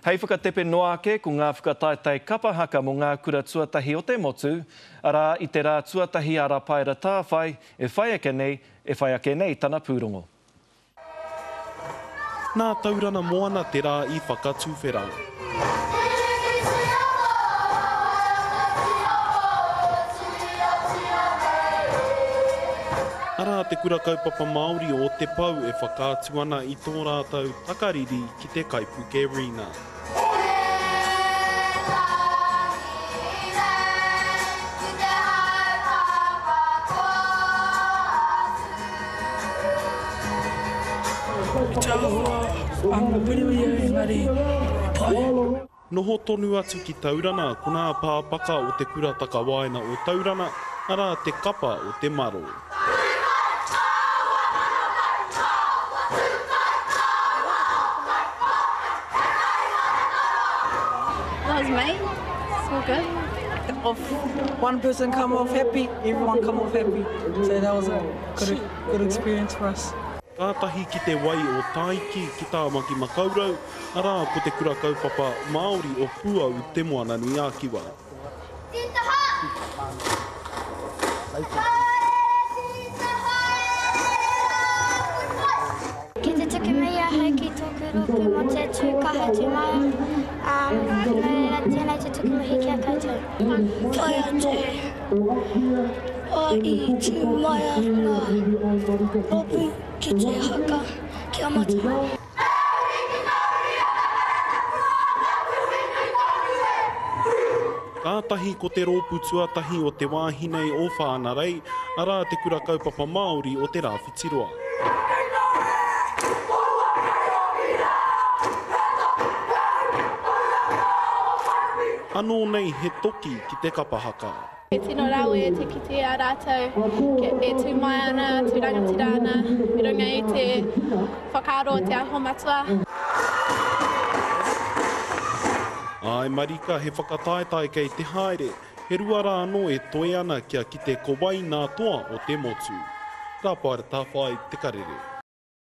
Hei whakatepe noa ake ko ngā whakataetae kapa haka mō ngā kura tuatahi o te motu, arā, i te rā tuatahi a Rapaera Tāwhai e whai ake nei, e whai ake nei tana pūrongo. Nā Taurana Moana te rā i whakatuwhera. Arā te Kura Kaupapa Māori o Te Pou e whakaatu ana i tō rātou takariri ki te kaipuke Rina. Noho tonu atu ki Taurana, ko nā pāpaka o te kura takawaena o Taurana, arā te kapa o te maro. That was me. It's all good. If one person come off happy, everyone come off happy. So that was a good, good experience for us. Kātahi ki te wai o Tāiki ki Tāmaki Makaurau, arā ko te Kura Kaupapa Māori o Puau Te Moananui-a-Kiwa. Ki te tuku mihi ahau ki tōku rōpū mō te tū kaha tū māia, ā, nō reira tēnei te tuku mihi ki a koutou. Pai atu i tū māia ngā rōpū ki te haka ki a mātou. Kātahi ko te rōpū tuatahi o te wāhi nei o Whāngarei, arā te Kura Kaupapa Māori o Te Rāwhitiroa. Anō nei he toki ki te kapa haka. He tino rawe te kite i a rātou e tū mai ana, tū rangatira ana i runga i te whakaaro o Te Aho Matua. Āe marika he whakataetae kei te haere, he ruara anō e toe ana kia kite ko wai nā toa o te motu. Rāpaera Tawhai, Te Karere.